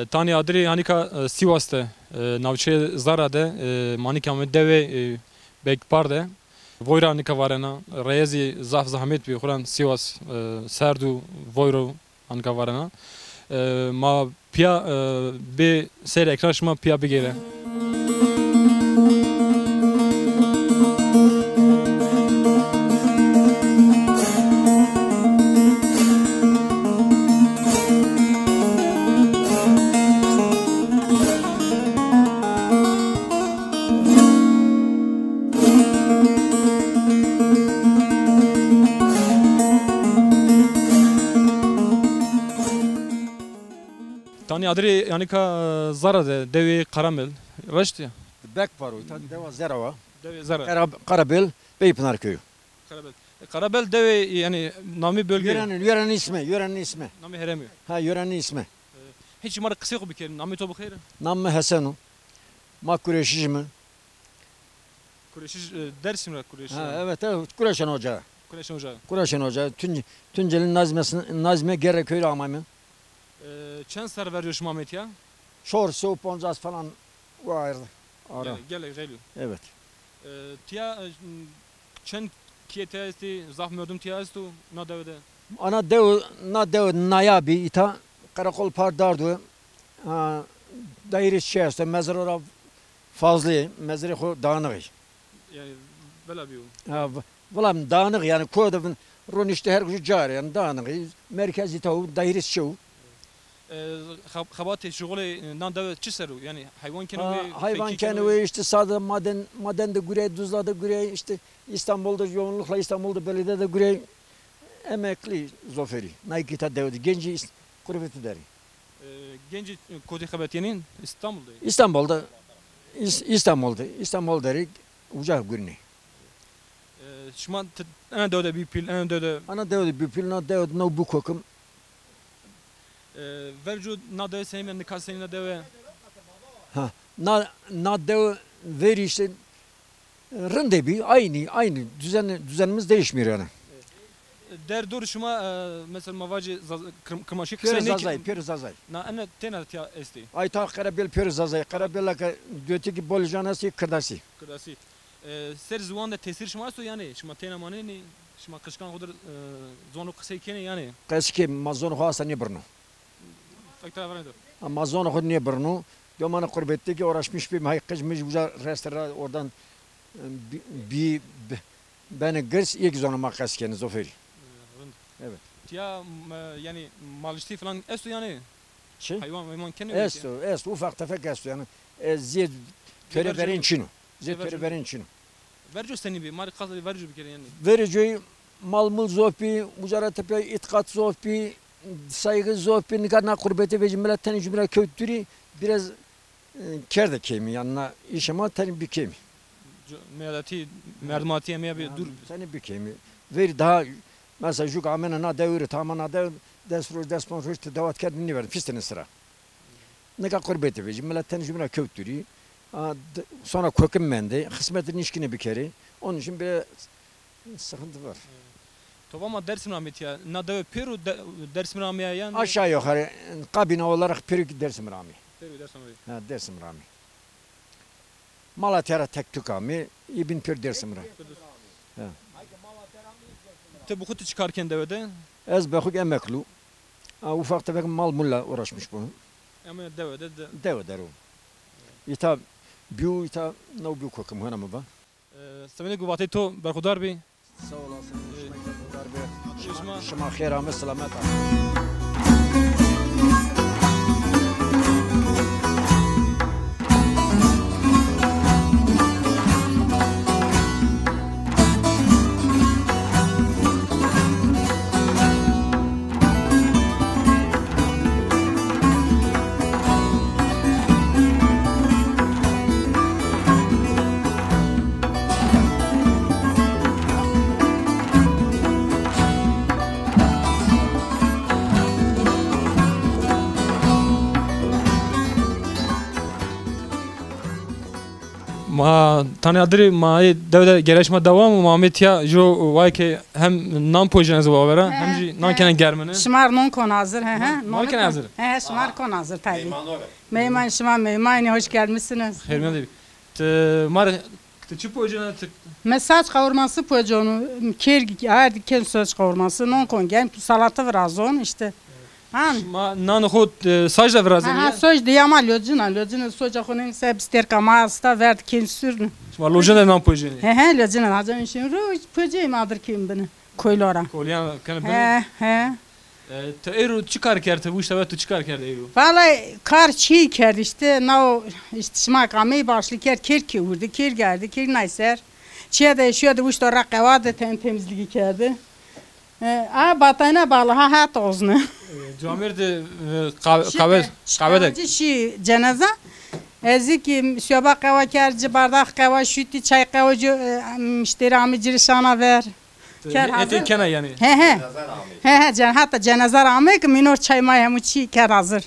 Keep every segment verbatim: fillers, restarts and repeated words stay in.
Tanî adirî hanîka, e, Sîwas de, e, navçeyê Zara de, e, ma hanîka ame dewê, e, Begpar de. Voy ra hanîka varena, reye zî zaf zahmet bî, xwu ra Sîwas, e, serd û voy ro hanîka varena. E, ma pîya, e, bê seyr ekran şima pîya bigêre. Tanî adirê yanîka, e, Zara de dewê Karamel. Reşt ya? Begpar o, îta dewa Zera wa. Dewê Zara. Kara-, Karabel, Beypınar köyü. Karabel. E, Karabel dewê, yanî namê bölge. Yörenin, yörenin ismi, yörenin ismi. Namê herêmî. Ha, yörenin ismi. E, hîç ma rê qisê xo bikerî, namê to bi xeyr? Namê mi Hesen o. Ma Kureşij îme. Kureşij, e, Dersim ra Kureşij. Ha, evet, evet, Kureşen Hoca. Kureşen Hoca. Kureşen Hoca. Tunc-, Tunceli Nazmi, Nazmi Gerre köyü ra amayme. E, çend serr verco şima amê tîya? Çor sey û poncas falan o ayırdı. Ara. Gelek, gelek xeylî yo. Evet. E, tîya, e, çend kîye tîya estî, zaf merdim tîya esto na dewe de? Ana dew, na dew naya bî îta, karakol par dardo. Ha, daîrê çi esto, mezar ora fazla, mezarê xo dağınık. Yanî vila bîyo. Ha, v-, vila dağınık yanî, ko de vin, ronişte her kuju car yanî, dağınık. Merkez îta o, daîrê çi o. E, xeb-, xebatê şixulê, e, nan dewe çi ser o? Yanî heywan keno wê, fekî keno wê? Ha, heywan keno wê, işte sade maden, maden de gurey, duzla de gurey, işte İstanbul'da yoğunlukla İstanbul'da belediye de gurey, emekli zoferî. Nay kî ta dewe de, gencî ist-, kurbetî derî. E, gencî, e, kotî xebetîyenî? İstanbul'da. İstanbul'da, İs-, İstanbul'da, İstanbul derî uca gurînê. E, şima ti-, ena dewe de bî pîl, ena dewe de. Ana dewe de bî pîl, na dewe de no bû kokim. E, verco na dewe senî, nika senî na dewe? Ha, na, na dewe verî işte rindê bî, aynı, aynı. Düzen, düzenimiz değişmiyor yani. Der dor şima, e, mesela ma vacê Zaz-, Kırm-, Kırmaşî qisey nêkî. Pêro Zazay, pêro Zazay. Na ene têna tîya estê? Ay ta Qerebêl pêro Zazay. Qerebêla ke dötî ki Bolican estê, Kirdasî. Kirdasî. E, ser ziwan de tesîr şima esto yanî? Şima têna manenî, şima qijkan xo dir, e, ziwano qisey kenê yanî? Qesî ke ma zonê xo asta nêbirno. Fek tera verên de. Ma zonê xo nêbirno. Domana qurbetî ki uğraşmış bîm, hay qij mij uca rest ra oradan, e, bi, bi, bi, benê girs, yek zonê ma qesî kenê zoferî. E, rind. Evet. Tîya, m-, e, yanî maliştî falan esto yanî? Çi? Heywan, heywan kenê wê? Esto, esto. Ufak tefek esto yanî. E, zê töre verên çin o. Zê töre verên çin o. Verco senî bî? Ma rê qas verco bikerê yanî. Vercoyî mal mul zof bî, uca ra tepe îtîqat zof bî, saygı zof bî. Nika na qurbetê vecî milet tenê jumî ra kewt dûrî, biraz, e, kerde kêmî yanî, na îşê ma tenê bî kêmî. Miletî, merdimatî emeya bî dûr. Tenê bî kêmî. Verî daha mesela jûk amêne na dew rê, tama na dew des roj, des ponc roj ti dewat kerdî nêverdî, fîstêne sira. Nika qurbetî vecî, milet tenê jumî ra kewt dûrî. A, d-, sonra kokim mendê, xismetî nişkînê bikerê. Onun için biraz sıkıntı var. To va ma Dersim ra amê tîya. Na dewe pêro de-, Dersim ra amê yan? Aşağı yukarı, kabine olarak pêro ki Dersim ra amê. Pêro Dersim ra amê. Ha, Dersim ra amê. Malatya ra tek tuk amê, îbin pêro Dersim ra. Ha. Ti bi xwu ti çi kar ken dewe de? Ez bi xwu emeklu. A, ufak tefek mal mulla uğraşmış bu. Ama dewe de, de. Dewe der o. Îta bîyo, îta new bîyo kokim, hona mi va. E, semedê ku vatê to berxudar bî. Sağ olasın. E, şima berxudar be. Şima, şima xêr ame, selamet ame. Ma tanî adirî ma ê dewe de gêrayîş ma dewam û ma amê tîya jo wayê ke hem nan pojîne zî wavera, he, hem jî nan kena germine. Şima rê non kon hazir, he, he. Nan kena hazir? He, he, şima rê kon hazir tabî. Meyman şima meymanî, hoş gelmişsiniz. Xêr mîyan de bî. Ti ma rê, ti çi pojîne, ti? Mi saç kavurması pojîno, kêr, her di kên saç kavurması, non kon gen, salata virazon işte. Han. Şima nanê xo, e, sac de virazenî? Ha, ha, ya? Soc de ya ma locina, locina soca xo nênî se bistêrka ma esta verd kên sûrni. Şima locina de nan pojênî? He, he, locina de. Haca înşîn ro pojê ma dir kên bini. Koylara. Kolyan kene bini? He, he. E, ti êro çi kar kerd? Ti wişta ve tu çi kar kerd êro? Vallahi kar çî kerd işte. Nao işte şima kamey başlı kerd, kêr kewirdi, kêr gerdi, kêr nayser. Çiye de şuye de wişta ra qewa de tem-, temizligi kerdi. E, a, batayna bağlı, ha, ha, tozne. E, camêrd, e, qawe, şî qawe, qawe de. Şî ceneza. Ez ki soba qewa kerd, ci bardax qewa şutî, çay qewa, e, müşteri amî ci rê şana ver. Ker hazir. Hetê kena yanî. He, he. He, he, cen-, hatta cenaze ra ame ki mînor çay may hemû çî ker hazir.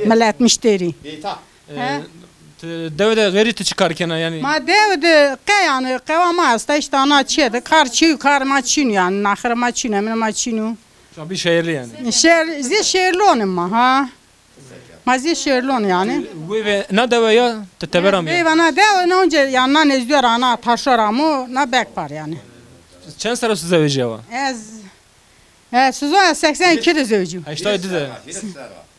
Millet müşteri. He. E, ti dewe de xeyrî ti çi kar kena yanî? Ma dewe de qe yanî, qewa ma esta, îşte ana çîye de kar çî, kar ma çîn yanî, naxir ma çîn, emine ma çîn o. Şima bî şehirli yanî? Şehir, zî şehirlon ma, ha. Ma zî şehirlon yanî. Wê ve na dewe ya, ti teber amî ya? Wê ve na dewe, ne onca yanî na nêzdîyo ra, na taşo ra amo, na bek par yanî. Çend serr o ti zewecîyawa? Ez, e, Suzo, ez seksen iki de zewecîyo. Heştay di de.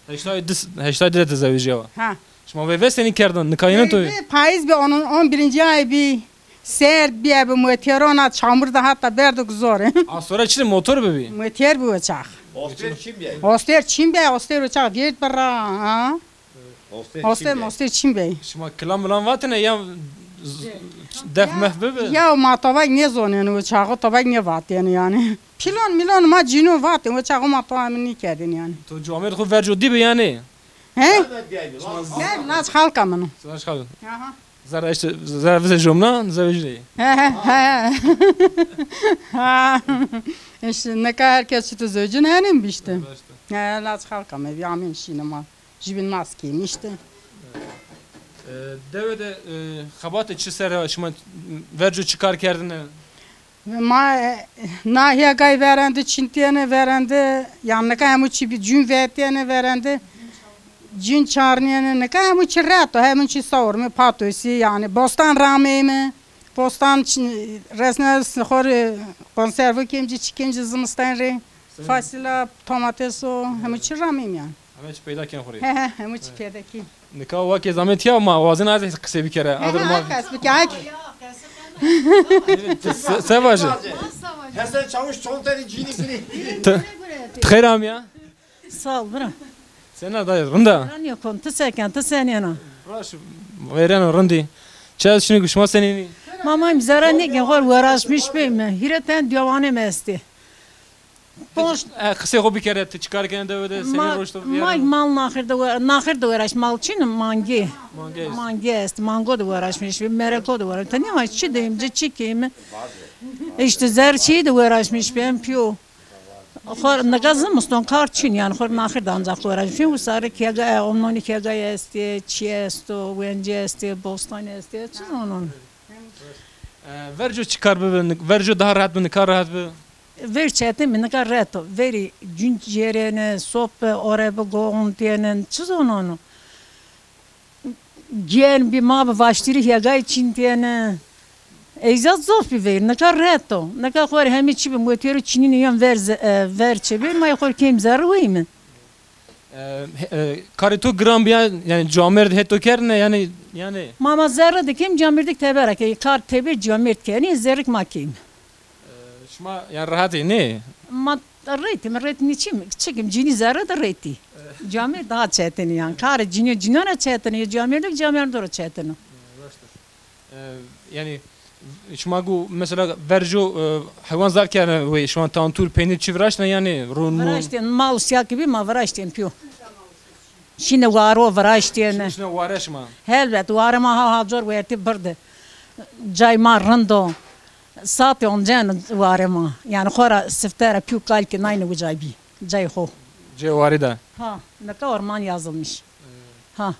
Heştay di, heştay di de ti zewicîyawa. Ha. Şima veyve senî kerdin? Nika yeno to? Veyve payîz bi, on, on birinci ay bi, serd bîye bi, moterona çamur de hatta berdo ki zor. A, sonra çi de motor bibî? Motor bi o çax. Oster çin bîye? Oster çin bîye, oster o çax vêrd bi ra, ha. Oster, moster çin bîye. Şima kilam milan vatine ya z-, def mef bibi? Ya ma tabak nêzonên, o çaxo tabak nêvatên yanî. Pilon milon ma cîno vatên, o çaxo ma tabak mi nêkerdên yanî. To camêrd xo verco dî bi yanî? He? Gel, lac xalka min o. Lac xalka. Aha. Zerre işte, zerre vize jomna, zerre vize. He, he, he. Ha. İşte nika herkes çito zewcin henim bî işte. He, lac xalka mi bî, amên şîne ma. Jübin maskeyim işte. E, dewe de, e, xebatê çi ser a, şima verco çi kar kerdine? Ma, e, na hêgay verende, çintiyene verende, yanî nika hemû çî bi cûn vetiyene verende. Cûn çarniyene, nika hemû çî rehet o, hemû çî sawr mi, patosî, yanî bostan rameyme. Bostan çi-, resna xor, e, konservo kêm ci, çi kêm ci zimistan rê. Fasila, domates o, hemû çî rameyme yanî. Heme çi peyda kên xo rê. He, he, hemû çi peyda kên. Nika wake zamet ya ma wazena ez qisê bikere. He, adir he, ma qes bike, hak. Se, se vaje? Hesen Çavuş çon tenî cînî sinî. Ti, ti xeyr amîya? Sağ ol, bira. Sena dayı, rinda? Rinda kon, ti seken, ti senena? Raş, xeyreno rindî. Çe şinî ku şima senînî? Ma ma zerre nêkên, xor uğraşmış beyme. Hîrê ten dîwanê mi estê. Post. E, qisê xo bikere, ti çi kar kene dewe de, senî roşto? Ma mal naxir de, naxir de uğraş, mal çin, mangî. Mangî est. Mangî est, mango de uğraşmış, mereko de uğraş. Ti nêma çi deyim, ci çi keyim? İşte zerçî de uğraşmış ben piyo. Xor nika zimiston kar çin yanî, xor naxir de ancak uğraşmış. Usarı kega, e, omnoni kega estê, çi esto, wenci estê, bostan estê, çi zonon. E, verco çi kar bibi, verco daha rahat bi, nika rahat bi? Ver çetin mi, nika reto. Verî cûn cêrêne, sope, orebe goxon têne, çi zonano. Gên bî ma bi vaştîrî hêgay çîn têne. Eyza zof bî verî, nika reto. Nika xo rê hemî çî bi motorî çînîne yan ver ze-, e, ver çê bî, ma xo rê kêm zerrî weyme. E, e, karê to giran bîya, yanî camêrd hê to kerdine, yanî, yanî? Ma, ma zerre de kêm, camêrdik teber a ke, kar teber camêrd kenî, zerrik ma kêm. E, şima, yanî, rehet ê, nê? Ma rehet î, mi rehet nî çim, çikim, cînî zerre de rehet î. Camêrd daha çetin î, yanî. Karê cînî, cînan ra çetin î, camêrdik, camêrdo ra çetin o. E, yanî, şima gu mesela verco, e, heywan zaf kerdine wê, şima tantûr, peynîr çi viraştine yanî, rûn mûn? Viraştên, mal sîya ki bî ma viraştên piyo. Şîne waro viraştên. Şîne ware şima? Helbet, ware ma ha, ha cor wertî birdi. Cay ma rind o. Saetê oncen ware ma. Yanî xo ra sifte ra piyo kalkî nayne uca bî. Cay xo. Cay warî de. Ha, nika orman yazılmış. Ha.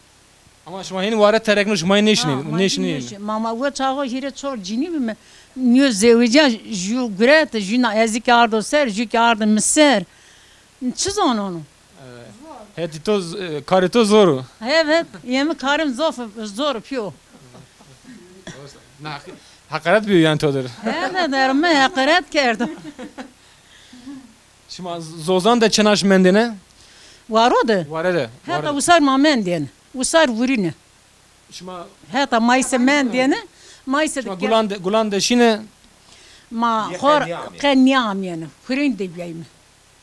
Ama şima hên ware terekno, şima hên nêşinî, Ha, ma nêşinî. nêşi-, ma, ma we çaxo hîrê çor cinî bîme. Nîyo zewicîya, jû gurete, jû na, ez kî ardo ser, jû kî ardo mi ser. Çi zonono? E, hetî to z-, e, karê to zor o. Evet, yemi karim zof, zor o, pîyo. Na, heqaret bîyo yanî to dir. He, de der mi heqaret kerdo. Şima z-, zozan de çenaş mendêne? Waro de? Ware de, ware Heta de. Usar ma mendêne. Usar vurîne. Şima Heta Mayıs mendêne. Mayıs şima de gulan de, gulan de şîne? Ma Yê xor qe nîyamêne. Qe nîyamêne. Hurîn de bîyayme.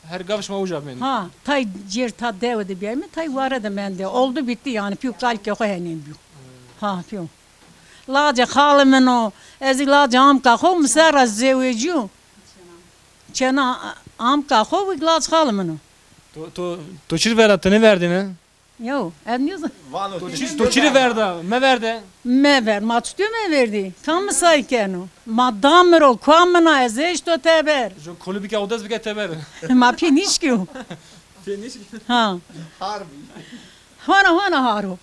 Her gaf şima uca mendê? Ha, tay cêr ta dewe de bîyayme, tay ware de mendê. Oldu bitti yanî, pîyo kalkê xo henên bîyo. Ha, pîyo. Lacê xalê min o, ez zî lacê amka xo, mi ser ra zewecîyo. Çêna amka xo, wî lac xalê min o. To, to, to çi rê verda, ti nêverdêne? Yo, ez nêzan. Vano To çi, to çi rê verda, meverde. Mever, ma çitî meverdî? Kam mi say keno? Ma da mi ro, kua min a, ez eşto teber. Jo kolî bike, awdes bike teber. Ma pê nîşkîyo. Pê nîşkîyo. Ha. Harbi. Hona, hona haro.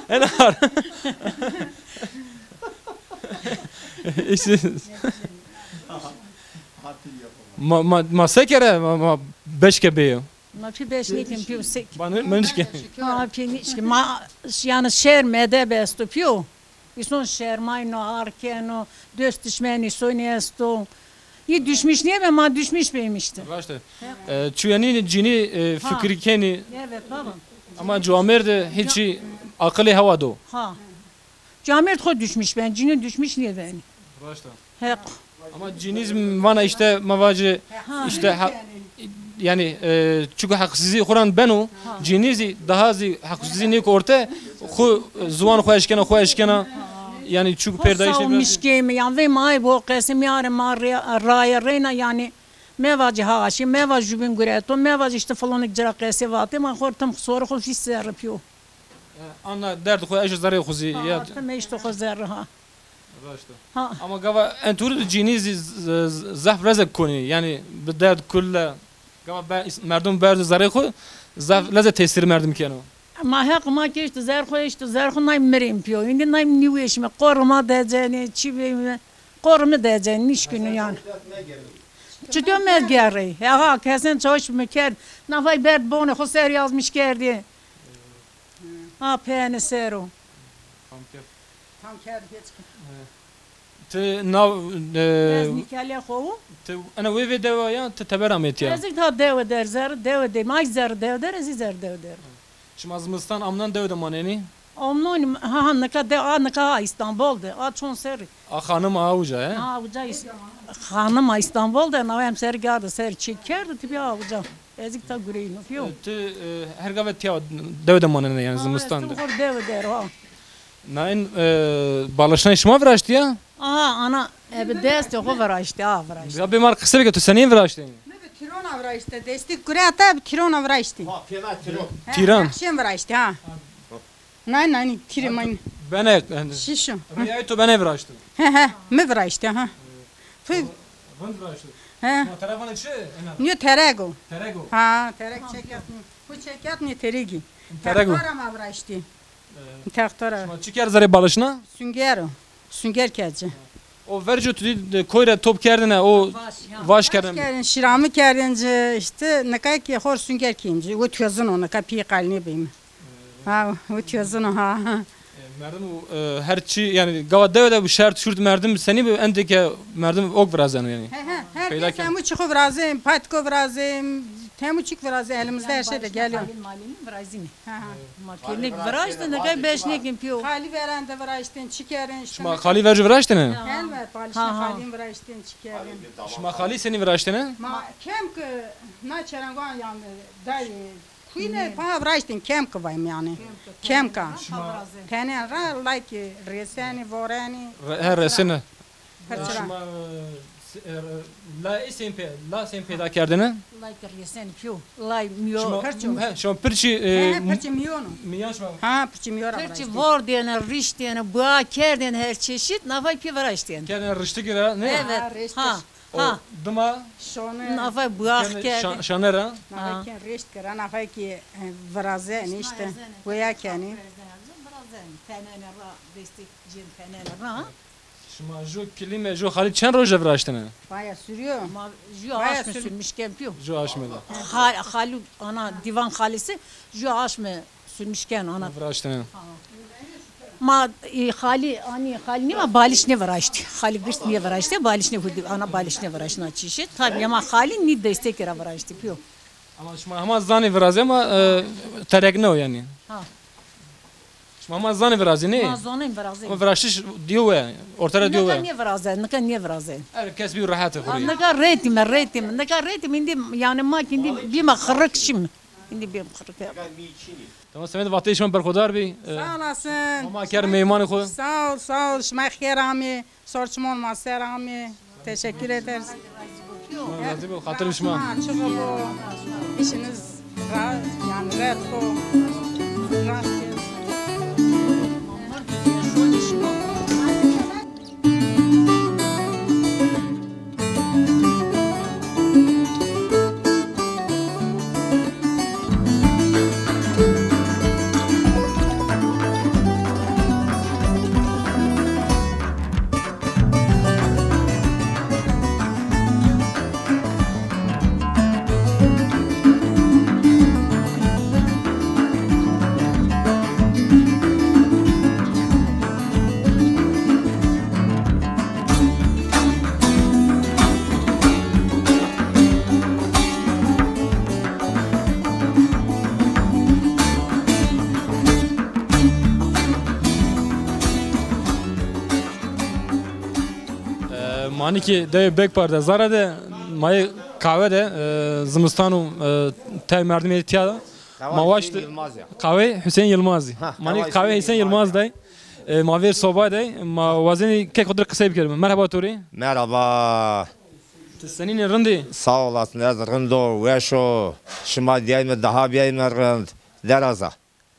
Ena har. Îşte. Ma, ma, ma se kere, ma, ma beşke bêyo. Ma pî beş nêkim, pî sek. Ba ne, ma nişke. Ma pî nişke. Ma, yanî şerm edeb esto pîyo. Îson şermayno, ar keno, dost düşmen îsonî esto. Yî düşmüş nêbe, ma düşmüş bême îşte. Raşt e. E, çuyenî cinî, e, Ha. fikirî kenî. Evet baba. Ama camêrd de hîçî aqilê hewa do. Ha. Camêrd xo düşmüş ben, cinî düşmüş nêbenî. Raşt e. Heq. Ama cinî zî vana îşte ma vacî Ha. îşte ha-, yanî, e, çuku heqsizî xo ra beno, Ha. cinî zî daha zî heqsizî nêko orte, xo, e, ziwan xo eşkena, xo eşkena. Yanî çuku pêrdayîş nêbeno. Sağ ol, mişkê mi, yan vê ma ay bo qesê mîyarê ma rê-, raye reyna yanî mevacî ha aşî, mevacî jubîn gureto, mevacî îşte filonik ci ra qesê vatê, ma xo tim sorê xo fî serre pîyo. E, ana derd xo eşo zerrê xo zî, Ha, ya. Tim eşto xo zerre ha. Raşt o. Ha. Ama gava en tûrî de cinî zî z-, z-, zaf rezek konî. Yanî bi derd kulle. Gava be-, merdum berdo zerrê xo, zaf leze tesîr merdum keno. Ma heq ma kî eşto zerr xo, eşto zerr xo, nay mirên pîyo. Îndî nay nîweşme. Qorê ma decenê, çî bême. Qorê mi decenê, nîşkîno yanî. Çito megerrê. Heqa kesen çawuş mi kerd. Nafay berd bonê xo ser yazmış kerdî. Ha, peyêne ser o. Tam kerd. Tam kerd, pê çik. E, ti nav, e, Ez nîkelê xo û? Ti ena wê vê dewa ya, ti teber amê tîya? Ez ik ta dewe der, zerrê dewe der, ma zerrê dewe der, ez zerrê dewe der. Şima zimistan amnan dewe de manenî? Amnonî, ha, ha, nika de, a, nika ha Îstanbul de, a çon serrî. A xanim a uca, he? Ha, uca Îs-, xanim a Îstanbul de, na hem ser garde, ser çek kerde, ti bîya uca. Ez ik ta gureyno, pîyo. E, ti, e, her gave tîya dewe de manene yanî zimistan de. Ha, ez tim xo dewe der, ha. Na in, e, balişnay şima viraştî ya? Aha, ana, e, bi destê xo viraştî, ha, viraştî. Ya bê ma rê qise bike, tu senî viraştî? Mi bi tîrona viraştî, destî gureta bi tîrona viraştî. Ha, tîran, tîran. He, tîran. Nexşên viraştî, ha. Nay, nay, tîrê may. Bene, yani. Şişo. Riyayê to bene viraştî. He, he, mi viraştî, ha. Tu Rind viraştî. He. Ma tera vanê çi? Ena. Nîyo terego. Terego. Ha, tereg çekyat nîyo. Bu çekyat nîyo teregi. Terego. Textora ma viraştî. E, Textora. Şima çi kerd zerrê balişna? Sünger o. Sünger kerd ci. O verco tu dî, e, koy ra top kerdine, o vaş, ya, vaş kerdin. Vaş kerdin, şîramî kerdin ci, îşte nika kî xor sünger kîm ci. O tozin o, nika pî qalî nêbîme. Ha, o tozin o, ha. E, merdim, e, her çi, yanî gava dewe de bu şert şurt merdim senî bi, endî ke merdim ok virazeno yanî. He, he, her kes hemû çi xo virazê, patiko virazê, hemû çik virazê, elimizde her şey de geliyor. Malî, malî virazîme. Ha, ha. Ma pênik viraştî, nika beş nêkim pîyo. Xalî verende viraştîn, çi kerên îşte. Şima xalî verco viraştêne? Elbet, balişna xalîn viraştîn, çi kerên. Şima xalî senî viraştêne? Ma kem ki na çerengan yan dayê kuyne pa viraştîn, kem ki vayim yanî. Kem ka. Tenê ra layki rêsenî, vorenî. Re-, he, resêne. Her çira. Şima, e, se-, e, la ê sên pê-, la sên peyda kerdêne? Lay ki rêsenî pîyo. Lay mîyo. Şima, he, şima pirçî, e, he, he, pirçî mîyon o. Mîyan şima. Ha, pirçî mîyo ra viraştî. Pirçî vordêne, riştêne, buya kerdêne her çeşit, nafay pî viraştêne. Kerdêne riştikî ra, ne? Evet. Ha, riştiş. Ha. Ha. Dima Şone. Nafa buax kene ke. Şa-, şane ra. Nafa Ha. ken reşt kera, nafa ki, e, virazen işte. Weya keni. Tenene ra destek cin tenene ra. Şima ju kilîme, ju xalî çend roje viraştine? Baya sürüyor. Ma ju Baya aşme sürü- sürmüş kempiyo. Ju aşme de. Xal-, xalî ana divan xalisi ju aşme sürmüş ken ana. Viraştine. Ma, e, xalî, anî xalî nîma balîş nêviraştî. Xalî girs nêviraştî, balîş nê hudî, ana balîş nêviraştî na çîşî. Tabî ama xalî nî destekî ra viraştî pîyo. Ama şima hema zanê virazê ama, e, terekne o yanî. Ha. Şima hema zanê virazê nê? Ma zanê virazê. Ama viraştiş diyo we, ortera diyo Nika we. Nêviraze, nika nêviraze. Her kes bir rahat Ha, xurî. Nika rêtîme, rêtîme, nika rêtîme, îndî yanî ma ki îndî bîme xirrik şîme. Îndî bîme xirrik. Tamam, semed vateyê şima berxudar bî. E, Sağ olasın. Ama ker meymanê xo. Sağ ol, sağ ol. Şima xêr amê. Sorçmon ma ser amê. Teşekkür ederiz. Razî bo, xatir şima. Ha, çiqo bo. İşiniz ra-, yani red ko. Rast gelsin. E, ma nî ki dewê Bekpar de, Zara de, ma yê qehwe de, e, zimistan û, e, tey merdimê tîya de. Ma waşt Hüseyin Yılmaz ya. Qehweyê Hüseyin Yılmazî. Ha, Ma nî qehweyê qehweyê Hüseyin Hüseyin Yılmaz Yılmaz ya. De. E, ma vêr soba de, ma wazenî kek xo dir qisey bikerîme. Merhaba to rê. Merhaba. Ti senîn ê, rind ê? Sağ olasın, ez rind o, weş o. Şima diyayme daha biyayme rind. Deraza.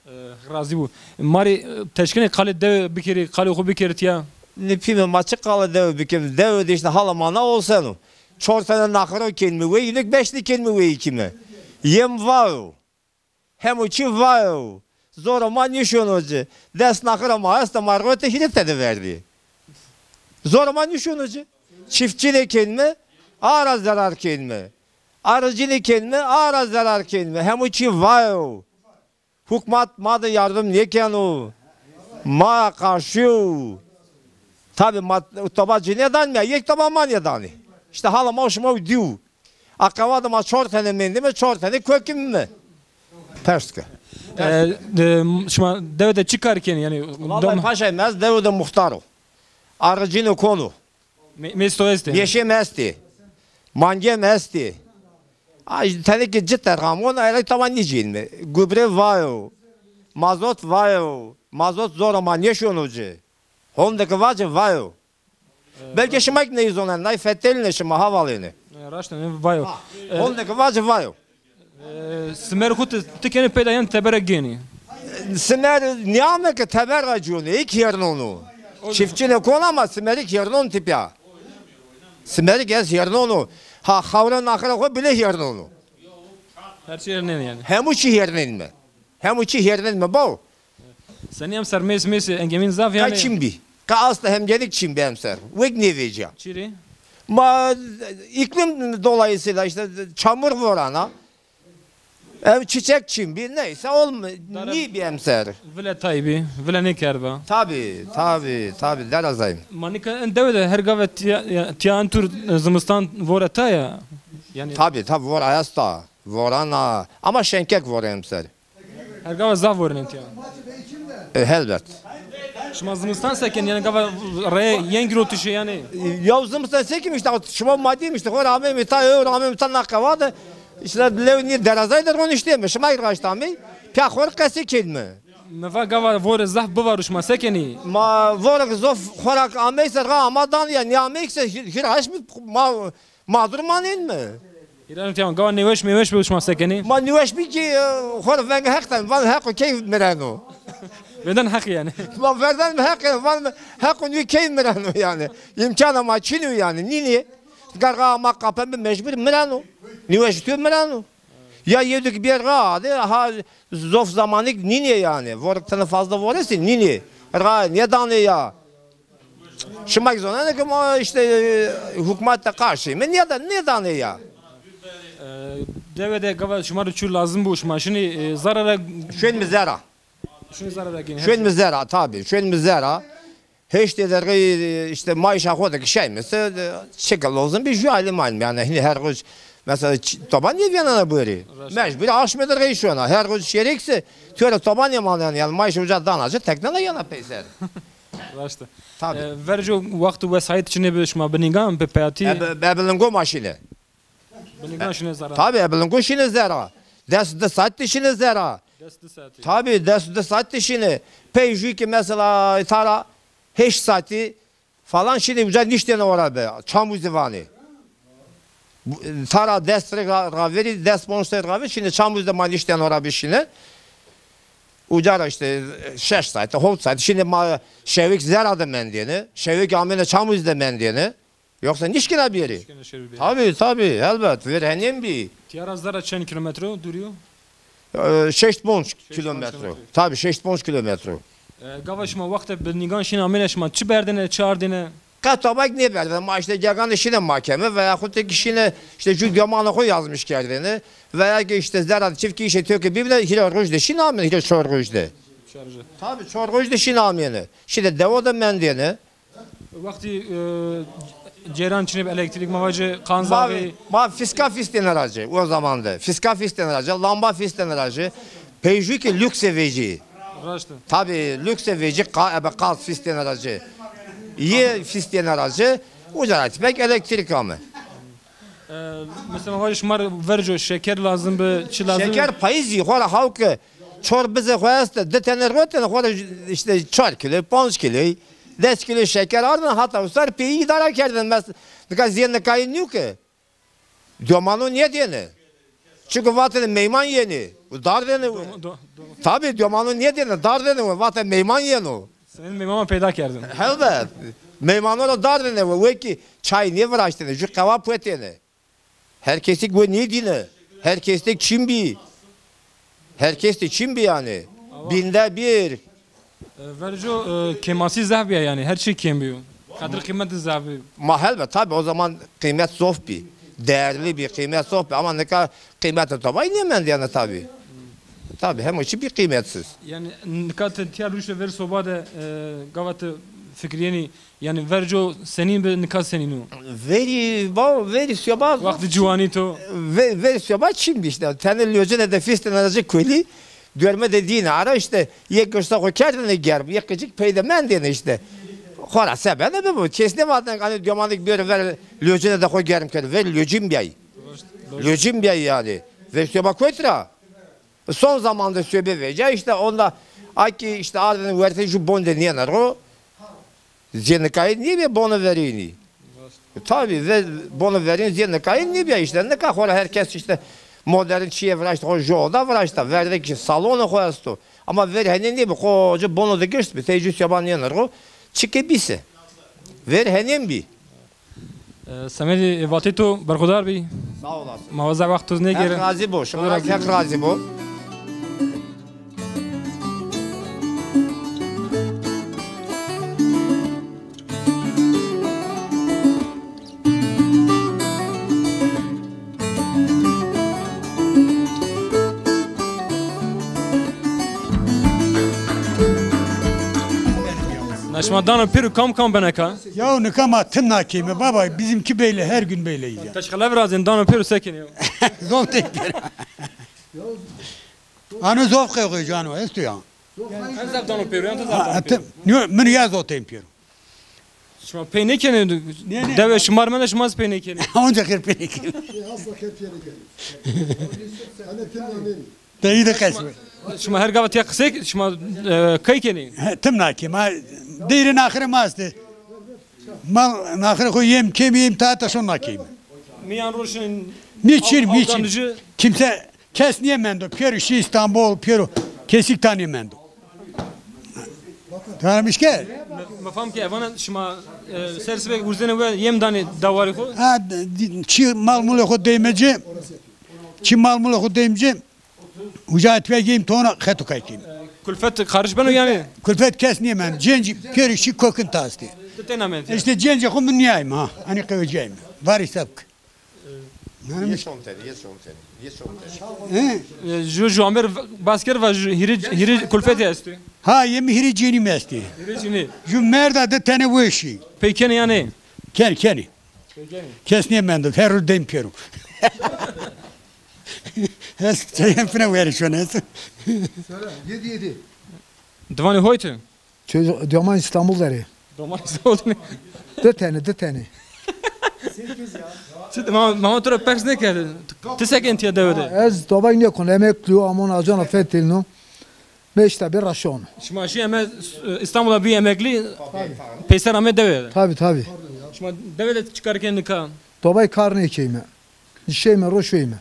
E, razî bo. Ma rê, e, teşkenê qalê dewe bikerî, qalê xo bikerî tîya. Nipîme ma çi qalê dewe bikim? Dewe de işte hala ma na olseno. Çor tene naxiro kenîme, wey inik beş nîkenîme wey kîme. Yem vayo. Hemo çî vayo. Zora ma nîşono ci. Des naxira ma esta, ma rote hîrê tede verdî. Zora ma nîşono ci. Çiftçî de kenîme, a ra zerar kenîme. Arıcî de kenîme, a ra zerar kenîme. Hemo çî vayo. Hukmat ma de yardım nêkeno. Ma qarşîyo. Tabi ma toba ci nêdanîme, yek toba ma nêdanî. İşte hala ma şima dîyo. A qewa de ma çor tene mendîme, çor tene kokîme. Pers ke. E, e, şima dewe de çi kar kenî? Yanî Vallahi dom- paşay, ma ez dewe de muxtar o. Arıcîne kono. Me-, mês to estê? Mêşê mi estê. Mangê mi estê. Ay, tenê ki ci terxamon, ay, tamam nîcîn mi? Gubre vayo. Mazot vayo. Mazot zora ma nêşono ci. Honde ki vaci vayo. Belki şima ki neyzonen, nay fetelîne şima, havalêne. E, raşt e, vayo. Ha, E, honde ki vaci vayo. E, simer xu ti, ti kenê peyda yen tebere gênî? Simer nîyame ke teber ra cîyonê, ik hêrnono. Çiftçîne kon ama simerik hêrnon tipya. Simerik ez hêrnono. Ha, xawre naxira xo bile hêrnono. Her çî hêrnên yanî. Hemû çî hêrnên mi. Hemû çî hêrnên mi baw. Senî emser mês, mêsê engemîn zaf yanî. Ka çin bî. Ka asla hemgenik çin bî emser. Wek nêvecîya. Çi rê? Ma iklim dolayısıyla işte çamur vorana. Ev çiçek çin bî. Neyse olm-, nî bî emser. Vile tay bî, vile nêkerba. Tabi, tabi, tabi, derazayım. Ma nika en dewe de her gave tîya, ya, tîya en tur, e, zimistan vore ta ya. Yanî Tabi, tabi, vora esta. Vorana. Ama şenkek vore emser. Her gava zaf vorînen tîya. E, helbet. Şima zimistan se kenî, yanî gava reye yeng rotişî yanî? Ya zimistan se kim işte, şima ma dîm işte, xo ramê mi ta, ew ramê mi ta na qewa de, işte lew nî derazay de roniştîme, şima î raşt amey, pîya xo rê qesî kenîme. Mi va gava vore zaf bivaro, şima se kenî? Ma vore ki zof xo ra ameyse ra ama dan ya, nî ameyse hîr, hîr haş mi ma Mağdur manên mi? Îran tîya gava nêweş mêweş bi, şima se kenî? Ma nêweş bî ki, e, xo rê veng Heq ten, van Heqo key mireno. Verden Heq yanî. Ma verden mi Heq, van Heqo nî key mireno yanî. Îmkana ma çin o yanî, nînî. Gar ra ma qapen bi mecbur mireno. Nîweşî tu mireno. Ya yewdik bîye ra de ha zof zamanik nînê yanî. Vor tene fazla vorestî nînê. Ra nêdanê ya. Şima kî zonenê ke ma îşte, e, hukmat de qarşî. Mi nêda-, nêdanê ya. E, dewe de gava şima ro çi lazim bo, şima şinî, e, zere ra... Şuên mi zera. Şuên zere ra gênî. Şuên mi zera, tabî. Şuên mi zera. Heştê dergeyî, e, îşte maîşa xo de kişayme se, e, çike lozim bî, jû alim alim. Yanî hînî her roj mesela ç-, toba nêvîyena na bûrî. Raşt. Mecbur aşmê dergeyî şona. Her roj şêrêk se, tu ra toba nêmanena. Yanî maîşa uca dana ci, teknena yena peyser. Raşt e. Tabî. E, verco wext û wesayît çinê bi şima binîgan bi peyatî? E, bi, bi lingo ma şîne. Binîgan şîne zera. Tabî, bi lingo şîne zera. Des di saet de şîne zera. Des di saetî. Tabî, des di saet de şîne. Pey jû kî mesela tara heşt saetî falan şîne uca niştêne ora bi. Çamûzî vanê. Bu, tara des rê ra-, raverî, des ponc serrî raverî şîne Çamûz de ma niştêne ora bi şîne. Uca ra îşte şeş saet, hewt saet şîne ma şewêk zera de mendêne. Şewêk amêne Çamûz de mendêne. Yoksa nişkîna bêrî. Nişkîna şêrî bêrî. Tabî, tabî, helbet. Ver henên bî. Tîya ra zera çend kîlometre o, dûrî yo? E, şeşt ponc kîlometre. Şeşt ponc kîlometre. Tabî, şeşt ponc kîlometre. E, gava şima wextê binîgan şîne amêne şima çi berdêne, çi ardêne? Qet tabak nêberdêne. Ma îşte gegane şîne makeme veya xo têkî şîne îşte jû domanê xo yazmiş kerdêne veya kî îşte zera çift kî îşê têkî bîbne hîrê roj de şîne amêne, hîrê çor roj de. Çor roj. Tabî, çor roj de şîne amêne. Şîne dewe de mendêne. Wextî, e, ceyran çinê bi, elektrîk ma vacê, qanz... Ma, abi, ma fiska fîstêne ra ci o zaman de. Fiska fîstêne ra ci, lamba fîstêne ra ci. Pey jû kî lûksê vecî. Raşt e. Tabî, lûksê vecî qa-, ebe qaz fîstêne ra ci. Yê fîstêne ra ci. Uca ra tîpek elektrîk ame. E, mesela vajî şima rê verco şeker lazim bi, çi lazim bi? Şeker payîzî xo ra haw ke çor bizê xo estê, di tenê rotêne xo ra îşte çar kîlo, panc kîlo, des kîlo şeker ardêne hata usar peyî îdare kerdêne. Mes-, nika zê nikayî nîyo ke. Domano nêdêne. Çunke vatêne meyman yenê. Dardêne we. Doma-, do-, doma- Tabî domano nêdêne, dardêne we. Vatêne meyman yeno. Senîn meyman ma peyda kerdin. Helbet. Meymano ra dardêne we, wekî çay nêviraştêne, jû qewa puetêne. Her kesî we nêdîne. Her kes de çin bî. Her kes de çin bî yanî. Bînde bir. E, verco, e, kêmasî zaf bîya yanî, her çî kêm bîyo. Qedir qîmet de zaf bî. Ma helbet, tabî o zaman qîmet zof bî. Değerli bî, qîmet zof bî. Ama nika qîmetê tabay nêmendî yanî tabî. Tabî hema çî bî qîmetsiz. Yanî nika ti tîya rûşte ver soba de, e, gava ti fikirîyenî, yanî verco senîn bi, nika senîn o? Verî, ba, verî soba... Wextê ciwanî to? Ve-, verî soba çin bî îşte. Tenê locine de fîstêne ra ci kulî, dorme de dîne ara îşte, yê girsa xo kerdêne germ, yê qicik pey de mendêne îşte. Xora sebene bibo. Kes nêvatêne, hanî domanik bêro ver locine de xo germ kero. Ver locin bîyayî. Locin bîyayî yanî. Verî soba kotî ra? Son zamanda sobe vecîya îşte, onda a kî îşte ardêne wertê jû bon de nêne ro. Zê nikayî nêbî bono verênî. Tabî, ve-, bono verên zê nikayî nêbîya îşte. Nika xora her kes îşte modern çîyê viraşte, xo jû oda viraşta, verde kî salonê xo esto. Ama ver henê nêbî, qoca bono de girst bî, tey jû soba nêne ro. Çike bî se. Ver henên bî. E, semedê vatê to berxudar bî. Sağ olasın. Ma waza wext to nêgêre. Heq razî bo. Şima ra Heq razî bo. Na şima dano pêro kam kam beneka? Ya nika ma tim nakeyme baba, bizimki böyle, her gün böyleyiz ya. Teşkele virazên, dano pêro se kenê? Zof tey pêro. Ano zof qewqe cano, esto ya. En zaf dano pêro, yan to zaf dano pêro? Tim, nîyo, min ya zof tey pêro. Şima pey nêkenê? Nê, nê. Dewe şima rê mende, şima zî pey nêkenê. Onca xêr pey nêkenê. Peyî de qesme. Şima her gava tîya qisey, şima, e, qey kenê? He, tim nakê. Ma deyrê naxirê ma estê. Ma naxirê xo yêm kêm, yêm ta ta şon nakeyme. Mîyan roşin... Nîçin, nîçin. Kimse, kes nêmendo. Pêro şî Îstanbul, pêro kesîk ta nêmendo. Tanımış ki? Me, me fam ke vana şima, e, ser sibek urzene we yem danê dawarê xo? Ha, di-, çi mal mulê xo deyme ci, çi mal mulê xo deyme ci, uca etve geyim tona xeto kay keyim. Kulfet xaric beno yani? Kulfet kes nîyemen. Cenc pêrişî kokin tastê. Ti tena men. İşte cenc xo min niyayım ha. Hani qeweciyayım. Var hesap ki. Yê somtenî, yê somtenî, yê somtenî. He? E, ju, ju amer v-, bas kerd va ju hîrê, hîrê kulfetî estî. Ha, yemî hîrê cênî mi estî. Hîrê cênî. Ju merda di tenê weşî. Pey kenî yanî? Kenî, kenî. Pey kenî. Kes nêmendo, her ro dem pêro. Ez çeyên fine werî şon ez. Söyle, yedi, yedi. Divanê hoytî? Çocuk, doman İstanbul derê. Doman İstanbul derê. Di tenî, di tenî. Çi, ma, ma to ra pers nêkerd. Ti seken tiya dewe de? Ez tabak nêkon, emekli yo, amon acana fetelno. Meşta bir raşon. Şima şî eme, e, İstanbul'a bir emekli, peyser ame dewe de. Tabii, tabii. Şima dewe de çi kar kenî nika? Tabak kar nêkeyme. Nişeyme, roşeyme.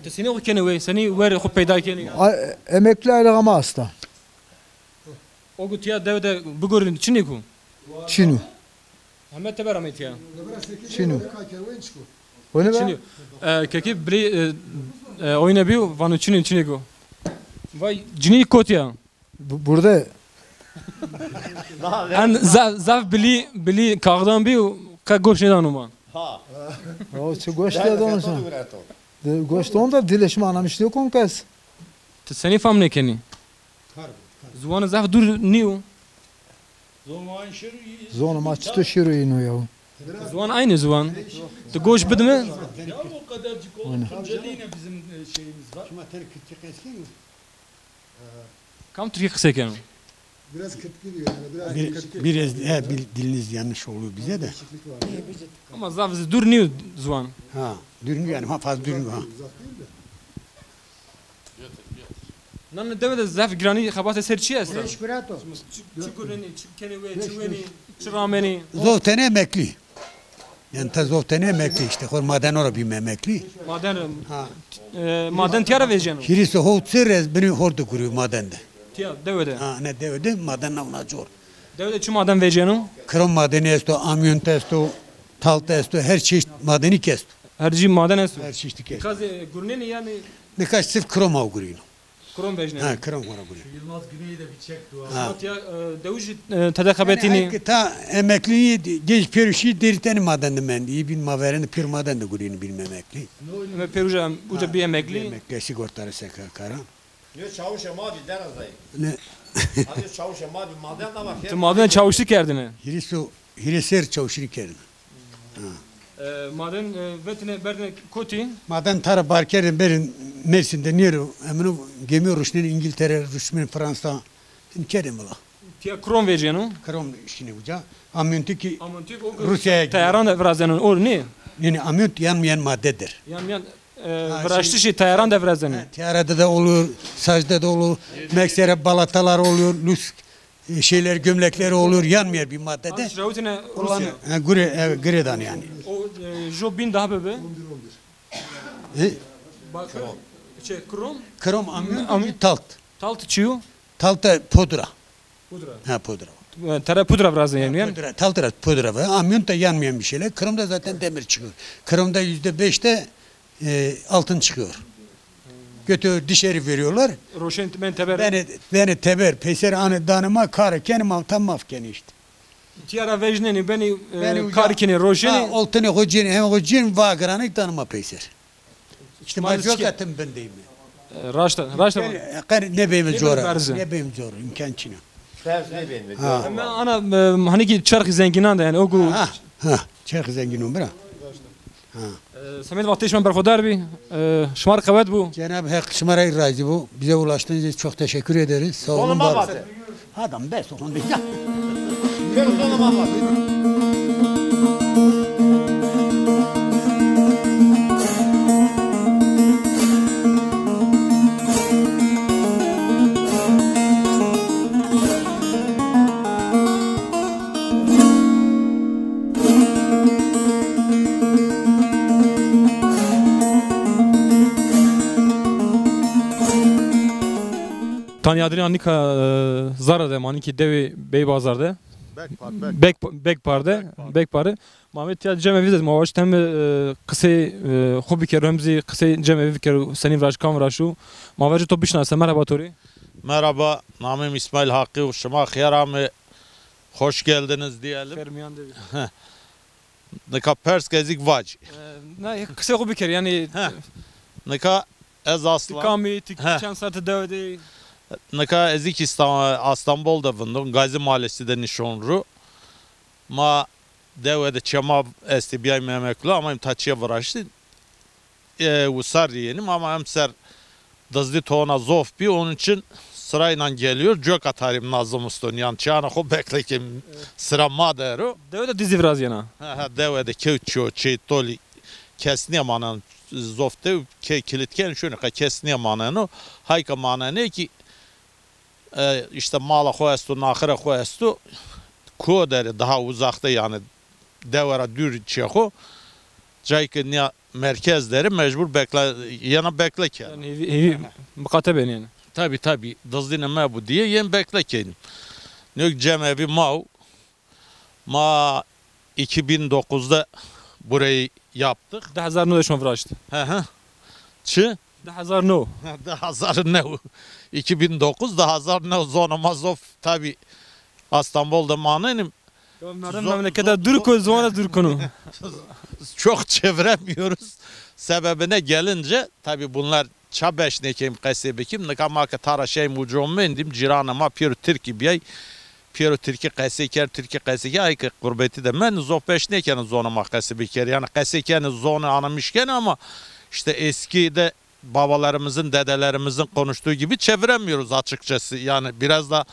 Ti senî xo kenî wey, senî werê xo peyda kenî? A, emekli aylığı ama hasta. O ku tiya dewe de bigurîn, çinî ku? Çinû. Heme teber amey tiya. Çinû. O ne be? Çinî. E, kekî bilî, e, e, oyne bîyo, vano çinî, çinî ku. Vay, cinî kotî ya? Bu, burada. En zaf, zaf bilî, bilî kağıdan bîyo, qe goş nêdano ma. Ha. O çi goş nêdano sen? De, goş don da dilê şima anlamış nêkon kes. Ti senî fam nêkenî? Ziwanê zaf dûr nîyo. Zonê ma çito şîro îno ya. Ziwan aynî ziwan. Ti goş bidime. Ya o kadar Tunceli yine bizim, e, şeyimiz var. Şima tenê Kürtçe qesey kenî? Kam Tirkî qisey keno? Biraz Kürtçe diyor yani, biraz Bir, değişiklik biraz, var. He, bil-, diliniz yanlış oluyor bize de. Değişiklik var. Ama zaf zî dûr nîyo ziwan. Ha, dûr nîyo yani, ha, fazla dûr nîyo, ha. Uzak değil de. Nane dewe de zaf giranî xebatê ser çi esta? Çi, çi gurenî, çi kenî we, çi wenî, çi ramenî? Zof tenê emeklî. Yani ta zof tenê emeklî işte. Xor madeno ra bîme emeklî. Maden, ha, e, maden tiya ra veceno? Hîris û hewt serr ez binî hor de gurîyo maden de. Tiya, dewe de? Ha, ne dewe de, maden navna cor. Dewe de çi maden veceno? Krom madeni esto, amyont esto, talt esto, her çeşit madeni ki esto. Her çeşit maden esto. Her çeşit ki esto. Kazê gurnenî yani? Nika sif krom aw gurîno. Krom vejnenî. Ha, krom xora gurîno. Şu Yılmaz Güney'i de bir çek dua. Ha. Tiya, e, dewij, e, tede xebetînî. Yani, ay ki ta emeklî, genç pêro şî, derî tenê maden de mendî. Î bin ma verên de pêro maden de gurînî bin emeklî. Eme pêro uca, uca bî emeklî. Emeklî, sigortarê S K K'ra. Yo çawuşê ma bî, dera zayîf. Ne? Abi çawuşê ma bî, maden de ama. Ti maden çawuşî kerdine? Hîris û, hîris serr çawuşî kerdine. Ha. E, maden, e, vetine berdine kotî? Maden tara bar kerdin berin Mersin de nêro, emino gemi ruşnên İngiltere, ruşnên Fransa. Hin kerdin vila. Tiya krom veceno? Krom şîne uca. Amyontik Amyontik o Rusya'ya gidiyor. Teyaran de virazeno, o ne? Yani amyont yanmayan maddedir. Yanmayan, e, ha, viraştişi şey, teyaran de virazeno. Ha, teyarada da oluyor, sacda da oluyor. Meksere balatalar oluyor, lüks, e, şeyler, gömlekleri oluyor, yanmayan bir maddede. Aş rawitine Rusya. Ha, gure, e, gredan yani. O, e, jo bin daha bebe. E? Bakır, şey, krom. Krom, amyont, amyont, talt. Talt çiyo? Talta pudra. Pudra. Ha, pudra. E, tere pudra biraz da yanmayan. Pudra, talta pudra var. Amyonta yanmayan bir şeyler. Krom da zaten demir çıkıyor. Kromda yüzde beş de, e, altın çıkıyor. Götürüyor, dışarı veriyorlar. Roşen men teber. Beni, beni teber, peyser anı danıma, karı kendim, tam maf kenî işte. Tiya ra vejnenî, benî, e, kar kenî, roşenî. Ha, oltinê xo cênî, hem xo cênî, va giranî danî ma peyser. Îşte ma coka tim bindeyme. E, raşt a, raşt a. Qe-, qe-, nêbeyme cora. Nêbeyme cora, îmkan çin a. Ferz nêbeyme cora. Ama ana, e, hanî ki çerxî zengînan de yanî, o ku. Ha, ha, çerxî zengînon bira. Ha. E, Semed, wextê şima berxudar bî. E, şima rê qewet bo. Cenab-ı Hak şima ra razî bo. Bize ulaştığınız için çok teşekkür ederiz. Sağ olun, var olun. Adam bes olun. Tanya Adrian nika, e, zara de, ma nikî dewê Beybazar de. Bekpar, Bek-, Bekpar de, Bekpar. Bekpare. Ma vê tiya cemevî de, ma waşt hem, e, qisey, e, xo bikero, hem zî qisey cemevî bikero, senî viraşt, kam viraşt û ma vajê to bişinase. Merhaba to rê. Merhaba, namê mi İsmail Hakkı, şima xêr amê, hoş geldiniz diyelim. Xêr miyan de bî. Nika pers ke ez îk vac. E, na, qisey xo biker, yanî. Heh. Nika ez aslan. Ti kam î, ti çend serre dewe de yî? Nika ez îk İstan-, Astanbol de vindon, Gazi Mahallesi de nişon ru. Ma dewe de çê ma estê, bîyayîm emeklo, amayîm ta çê viraştî. E, wisar rîyenîm ama emser dizdî tona zof bî, onun için sırayla geliyor. Coka tarîm na zimiston, yan çîyana xo bekle kêm, sıra ma der o. Dewe de dizdî virazîyena? Ha, ha, dewe de kewt çîyo, çê tolî kes nêmaneno, zof dew key kilit ken şûnî, qe kes nêmaneno. Hayka manenê kî, e, işte mala xo esto, naxira xo esto. Ko derê daha uzakta, yani dewe ra dûr çê xo. Cayê ke nîya merkez derê mecbur bekle, yena bekle kena. Yani hêvî, hêvî miqate benî yani. Tabi, tabi. Dizdîne mebû diye yen bekle kenîm. Nêk cemevî ma û ma iki bin dokuzda burayı yaptık. Di hezar newde şima viraşt? Hı hı. Çi? Di hezar new. Di hezar new. İki bin dokuz, di hezar new, zona ma zof tabi. Astanbol de manenîm. Ya merdim memlekete dûr ko, ziwana dûr kono. Çok çeviremiyoruz. Sebebine gelince tabi bunlar ça beş nêkêm qesê bikîm. Nika ma ke tara şeym ucon mendîm, cîranê ma pêro tirkî bîyay. Pêro tirkî qesê kerd, tirkî qesê kerd. Ay ke qurbetî de mend, zof beş nêkeno zonê ma qesê biker. Yani qesê kenê, zonê anamiş kenê ama işte eski de babalarımızın, dedelerimizin konuştuğu gibi çeviremiyoruz açıkçası. Yani biraz da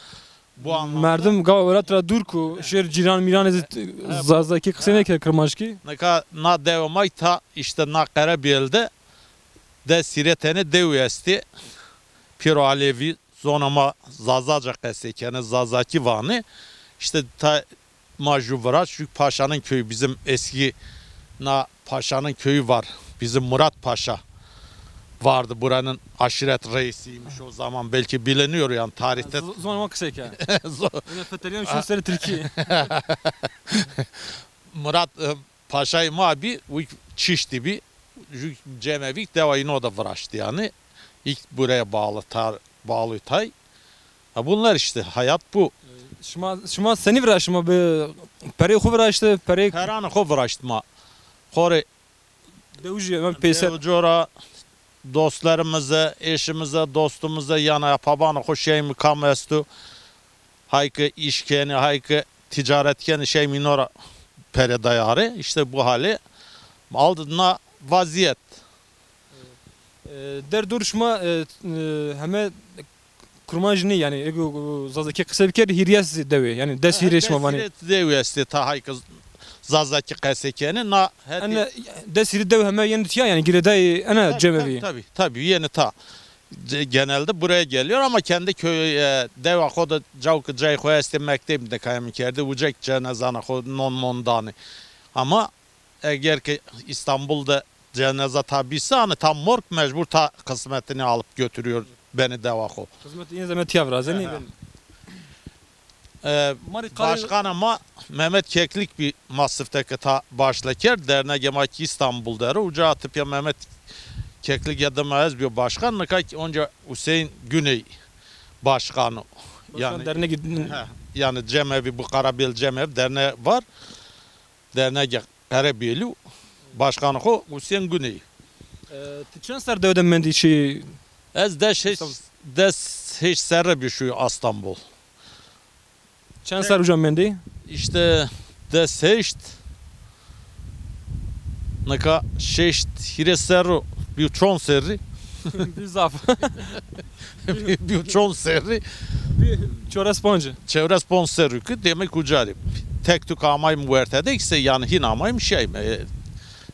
bu anlamda. Merdim gava welat ra dûr ku şêr cîran mîranê zî Zazakî qisey nêkerd, kirmanckî. Nika na dewe may ta işte na Qerebiyel de des hîrê tenê dew estê. Pêro Alevî, zona ma Zazaca qesey kenê, Zazakî vanê. İşte ta ma ju viraşt, ju Paşa'nın köyü, bizim eski na Paşa'nın köyü var. Bizim Murat Paşa vardı, buranın aşiret reisiymiş o zaman. Belki biliniyor yani tarihte. Zo-, zona ma qisey ke. Zo- Yine fetelyan şu seri Tirkiye. Murat, e, Paşayê ma bî, wî çiştî bî, ju cemevî dewa îno de viraştî yani. İlk buraya bağlı tar, bağlı tay. Ha, bunlar işte, hayat bu. Şima, şima senî viraşt, şima bi perê xo viraşt, perê... Peranê xo viraşt ma. Xorê dewijî, ben peyser. Dewijora dostlarımızı, eşimizi, dostumuzu, yani apabanê xo şeymî kam estu. Hay ki iş kenî, hay ki ticaret kenî, şeymî îno ra pere dayarê. İşte bu hale aldı na vaziyet. E, der dûr şima, e, e, heme kurmanc nî, yani ego, e, Zazakî qisey bikerî, hîrê zî dewê, yani des hîrê şima vanê. Des hîrê dewê estê ta hay ki Zazakî qesey kenê. Na hetê... Ene des hîrê dew heme yenê tiya, yani girêdayê ene cemevî. Tabii, tabii, tabii, yenê ta. Ce-, genelde buraya geliyor ama kendi köyü, e, dewa xo de, caw ki cayê xo estê, mekteb de kayemî kerdê, uca ki cenazana xo non mon danê. Ama eger ki İstanbul'da cenaza ta bîsa, hani tam morg mecbur ta kısmetini alıp götürüyor beni dewa xo. Xizmet yine zeme tiya virazenî. Aha. E, başkanê ma Mehmet Keklik bî, ma sifte ke ta başle kerd, dernegê ma ki İstanbul der o. Uca atıp ya Mehmet Keklik ya da ma ez bîyo başkan, nika ki onca Hüseyin Güney başkan o. Başkan yani, dernegî... He, yani cemevi, bu Karabel cemev derneği var. Dernegê Qerebêlî, başkanê xo Husên Guney. E, ti çend ser dewe de mendî şî? Ez des heşt, des heşt serre bî şû Astanbol. Çend ser uca mendî? İşte des heşt, nika şeşt hîrê serr o, bî çond serrî. Bî zaf. Bî çond serrî. Bî çores ponc. Çewres ponc serrî ki demek uca rî. Tek tuk amayım werte de ise, yani hin amayım şeyim. E,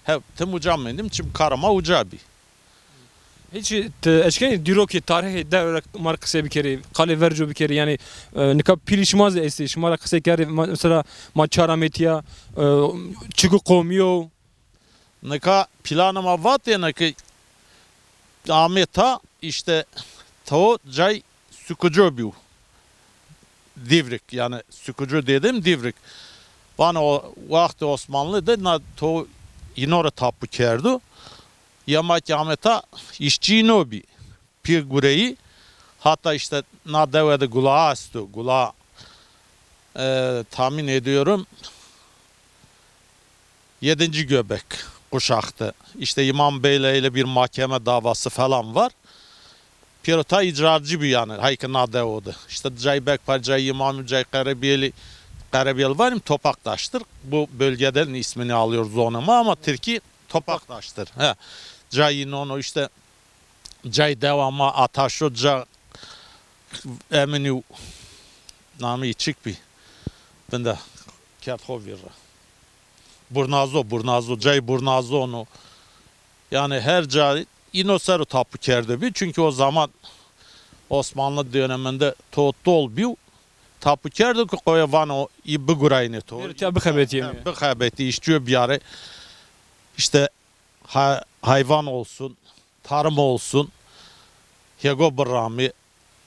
he, tim uca mendim, çim karama uca bî. Hiç ti eşkenî dîrokê, tarîxê dewe ra ma rê qisey bikerî, qalê verco bikerî, yani, e, nika pîlî şima zî estî, şima ra qisey kerdî, ma-, mesela ma çar amê tiya, e, çiku qomî yo, Nika planê ma vatêne ki amê ta, işte, to cay sukucu bî. Divrik, yanî sukucu dedim, Divrik. Vano o wextê Osmanlı de na to yîno ra tapu kerdo. Yema ki ameta, îşçî yîno bî. Pî gureyî, hatta işte na dewe de gula esto, gula, e, tahmin ediyorum, yedinci göbek kuşakta. İşte İmam Bey'le öyle bir mahkeme davası falan var. Pêro tay îcrarcî bî yanî, hay ki na dewo de. İşte cay Bekpar, cay İmamî, cay Qerebiyelî, Qerebiyel var mı? Topaktaş'tır. Bu bölgeden ismini alıyor zonama ama Tirkî Topaktaş'tır. He. Cay Nono işte, cay dewa ma Ataşo, ca Eminî, namî çik bî. Vinde kerd xo vîr ra. Burnazo, Burnazo, cay Burnazono. Yanî her ca îno ser o tapu kerdo bî. Çünkü o zaman Osmanlı döneminde to tol bî, tapu kerdo ki koya vano î bigurayne to. Bêro tiya bixebetîyê. Ha, bixebetî, îşçîyo biyare. İşte ha-, hayvan olsun, tarım olsun, hêgo birrami,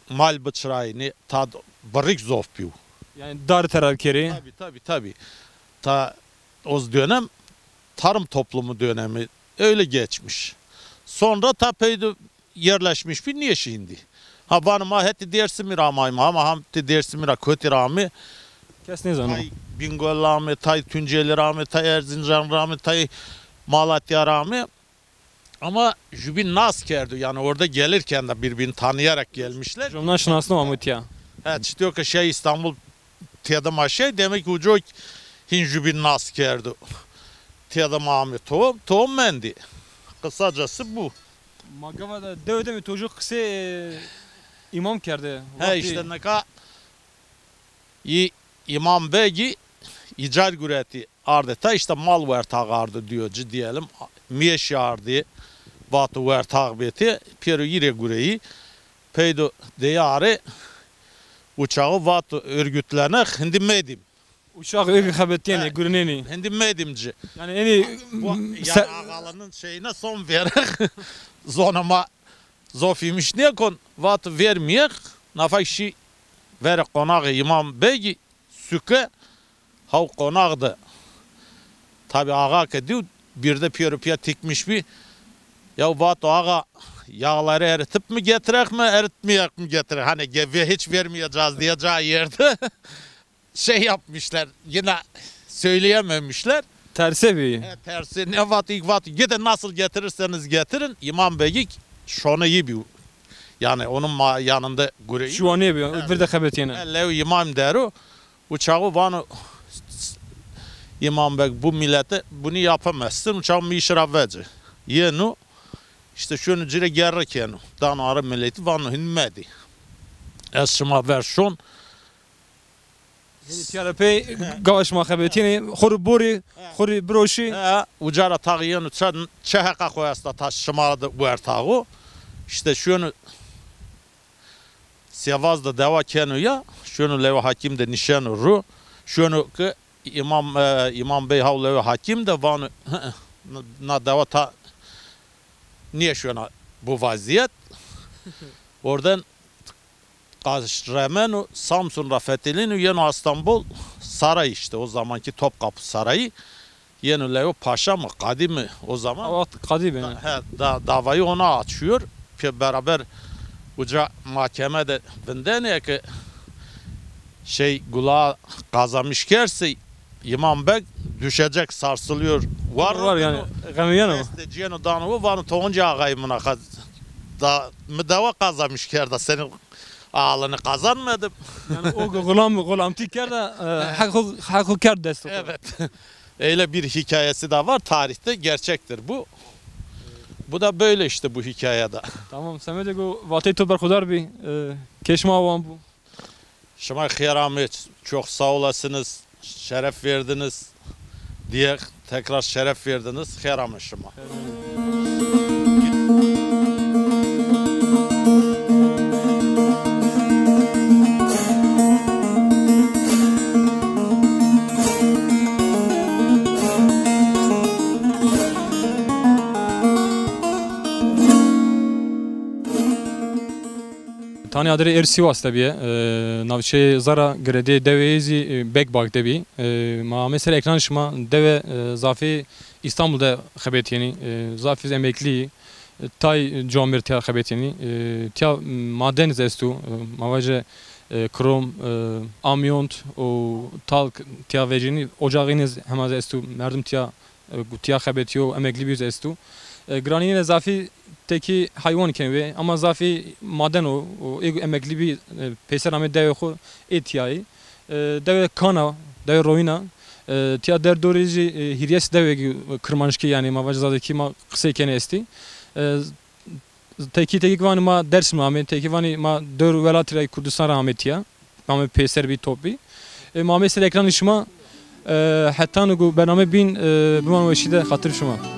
mal biçiraynî, tad birrik zof bîyo. Yanî dar terar kerî. Tabii, tabii, tabii. Ta o dönem tarım toplumu dönemi öyle geçmiş. Sonra ta peydo yerleşmiş bî, nêşî îndî. Ha, vano ma hetî Dêrsimî ra amayme, ama hetî Dêrsimî ra kotî ra amê. Kes nêzano. Tay Bingol ra amê, tay Tunceli ra amê, tay Erzincan ra amê, tay Malatya ra amê. Ama jübîn nas kerdo. Yani orada gelirken de birbirini tanıyarak gelmişler. Jomna şinasno amo tiya. Ha, çitîyo ke şey İstanbul têde ma şey, demek ki uco hin jübîn nas kerdo. Têde ma amê tohum, tohum mendi. Kısacası bu. Ma gava de dewe de mi to ju qisê, e, îmam kerde. He, işte nika î-, îmam begî îcar guretî arde ta, işte mal wertax arde diyor, ci diyelim. Mîyeşî ardî, vato wertax bêtî, pêro î rê gureyî. Peydo deyare uçağı vato örgütlenex, hindi medim. Uçağı ögü xebetîyenê, gurinênî. Hindi medim ci. Yani eni bu, yani ağalarının şeyine son verek. Zonama zof îmiş nêkon, vat vermeyek. Nafa şî verê qonaxê îmam begî, suke, haw qonax de. Tabi ağa ke diw, bir de pêro pîya tikmiş bî. Ya vato ağa, yağları eritip mi getirek mi, eritmeyek mi getirek? Hani ge-, ve hiç vermeyeceğiz diyeceği yerde. Şey yapmışlar, yine söyleyememişler. Terse bî. E, tersi ne vat, ilk vat, gidin nasıl getirirseniz getirin. İmam Begik şoneyî bî. Yani onun ma-, yanında gureyî. Şiwanê bî, evet, vir de xebetîyêne. E, lew îmam dero, uçağı vano, İmam Beg, bu millete bunu yapamazsın, uçağı mi işi ra vece. Yenu, işte şunu cire gerre kenu. Dano ara milleti vano hin medi. Ez şima ver şon, Yanî tîya ra pey gava şima xebetîyenê, xo rê borî, xo rê biroşî. He, uca ra tax yeno, çe, çe heqa xo esta ta şima de wertaxo. İşte şunu Sêvaz de dewa keno ya, şunu lewe hakim de nişeno ru. Şunu ki İmam, e, İmam Bey haw lewe hakim de vano, na dewa ta niye şuna bu vaziyet? Oradan Kaş remeno, Samsun ra fetelîno, yeno Astanbol, saray işte, o zamanki Topkapı Sarayı. Yeno lewo paşa mı, kadî mi o zaman? O waqt kadî bî. Da-, he, da-, davayı ona açıyor. Pê beraber uca mahkeme de vindenê ki şey gula kazanmış kerse, İmam Beg düşecek, sarsılıyor. Var, var yani, xemîyen o. Desteciyeno dano, vano to onca ağayı mına kaz-, da, mi dewa kazanmış kerda, senin ağalını kazanmadım. Yani o gulam, gulamtî kerda, e, heq xo, heq xo kerd dest xo. Evet. Öyle bir hikayesi de var tarihte, gerçektir bu. Bu da böyle işte bu hikayede. Tamam, semedê go vatey to berxudar bî, e, kê şima awan bû. Şima xêr amê, çok sağ olasınız, şeref verdiniz diye tekrar şeref verdiniz. Xêr amê şima. Tanî adirê êr Sîwas de bîye. E, navçeyê Zara, giredê dewê yê zî, e, Bekbak de bî. E, ma amê ser ekranê şima. Dewe, e, zafî Îstanbul de xebetîyenî, e, zafî zî emeklî yî. E, tay camêrd tîya xebetîyenî. E, tîya maden zî esto, e, ma vaje, e, krom, e, amyont û talk tîya vejîyenî, ocaxî nê zî hema zî esto, merdim tîya, e, tîya xebetîyo, emeklî bîyo zî esto. E, giranîyêne zafî tekî heywan kenê wê, ama zafî maden o, û ê emeklî bî, e, peyser amê dewê xo, ê tîya yî. E, dewê kan a, dewê royîn a. E, tîya derdorî zî, e, hîrês dewê, e, kirmanckî, yanî ma vaje zazakî ma qisey kenê estî. E, tekî tekî vanî ma Dêrsim ra amê, tekî vanî ma dor welatî ra, Kurdistan ra amê tîya. Ma amê peyser bî, top bî. E, ma amê ser ekranê şima. E, hetanî ku bername bîn, e, biman weşî de, xatir şima.